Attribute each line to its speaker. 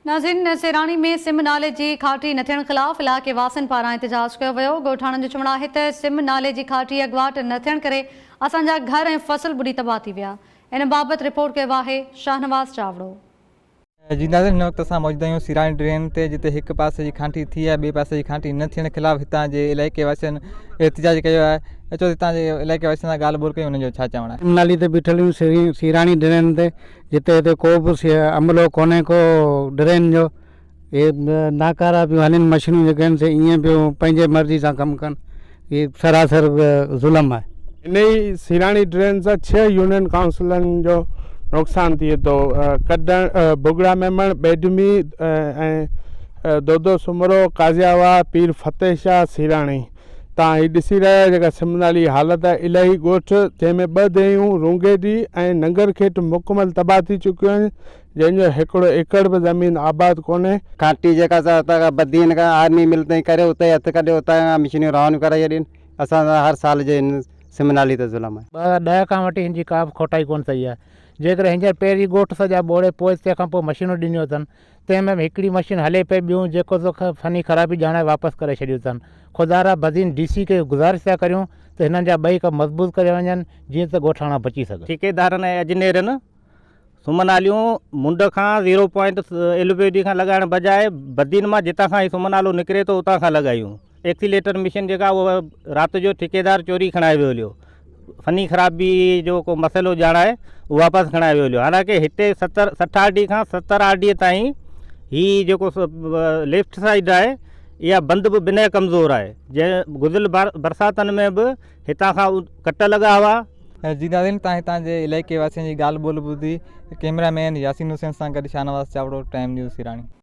Speaker 1: ناظرين سيراڻي ۾ سم نالي جي کاٽي نه ٿيڻ خلاف علائقي واسين پاران احتجاج ڪيو ويو، ڳوٺاڻن جو چوڻ آهي ته سم نالي جي کاٽي اڳواٽ نه ٿيڻ ڪري اسان جا گهر ۽ فصل ٻڏي تباهه ٿي ويا، ان بابت رپورٽ ڪيو آهي شاهنواز چاوڙو.
Speaker 2: جي ناظرين هن وقت اسان موجود آهيون سيراڻي ڊرين تي جتي هڪ پاسي جي کانٽي ٿي آهي ٻئي پاسي جي کانٽي نه ٿيڻ خلاف هتان جي علائقي واسين احتجاج ڪيو آهي اچو هتان جي علائقي واسين سان ڳالهه ٻولهه ڪيون انهن جو ڇا چوڻ آهي.
Speaker 3: سم نالي تي بيٺل آهيون سيراڻي ڊرين تي جتي هتي ڪو به عملو ڪونهي ڪو ڊرين جو هي ناڪارا پيون هلن مشينون جيڪي آهن سي ائين پيون پنهنجي مرضي سان ڪم ڪن هي سراسر ظلم آهي.
Speaker 4: انهي سيراڻي ڊرين سان ڇهه يونين ڪائونسلن جو نقصان ٿئي ٿو ڪڍڻ بگڙا ميمڻ، ٻيڊمي ۽ دودو سومرو، قاضياواهه، پير فتح شاهه، سيراڻي. توهان هي ڏسي رهيا آهيو جيڪا سم نالي جي حالت آهي الاهي ڳوٺ جنهن ۾ ٻه ديهيون رونگيڊي ۽ ننگر کيٽ مڪمل تباهه ٿي چڪيون آهن جنهن جو هڪڙو ايڪڙ به زمين آباد ڪونهي.
Speaker 5: کانٽي جيڪا سا اتان کان بدين کان آرمي مل تائين ڪري اتي هٿ ڪڍي اتان کان مشينيون روانيون ڪرائي ڇڏين اسان سان هر سال جي هن سم نالي تي ظلم آهي.
Speaker 6: 2010 کان وٺي هن جي ڪا به کوٽائي ڪونه ٿئي آهي جيڪڏهن هينئر پهرين ڳوٺ سڄا ٻوڙي پوء تنهن کان پوء مشينون ڏنيون اٿن تنهن ۾ به هڪڙي مشين هلي پئي ٻيون جيڪو سو فني خرابي ڄاڻائي واپس ڪري ڇڏيون اٿن. خدارا بدين ڊي سي کي گذارش ٿا ڪريون ته هنن جا ٻئي ڪم مضبوط ڪريا وڃن جيئن ته ڳوٺاڻا بچي سگهن.
Speaker 7: ٺيڪيدارن ۽ اجنيرن سم ناليون منڍ کان zero point L B D کان لڳائڻ بجاء بدين مان جتان کان هي سم نالو نڪري ٿو اتان کان لڳايون. ايڪسيليٽر مشين جيڪا اها رات جو ٺيڪيدار چوري کڻائي ويو هليو. فني خرابي جو ڪو مسئلو ڄاڻائي اهو واپس کڻائي ويو هليو. حالانڪه هتي ستر 60 آر ڊي کان 70 آر ڊي تائين هي جيڪو ليفٽ سائيڊ آهي اها بند به بنهه ڪمزور آهي جنهن گذريل برساتن ۾ به هتان کان ڪٽ لڳا هئا.
Speaker 2: جي ناظرين تان هتان جي علائقي واسين جي ڳالهه ٻولهه ٻڌي ڪئميرا مين ياسين حسين سان گڏ شاهنواز چاوڙو ٽائيم نيوز سيراڻي.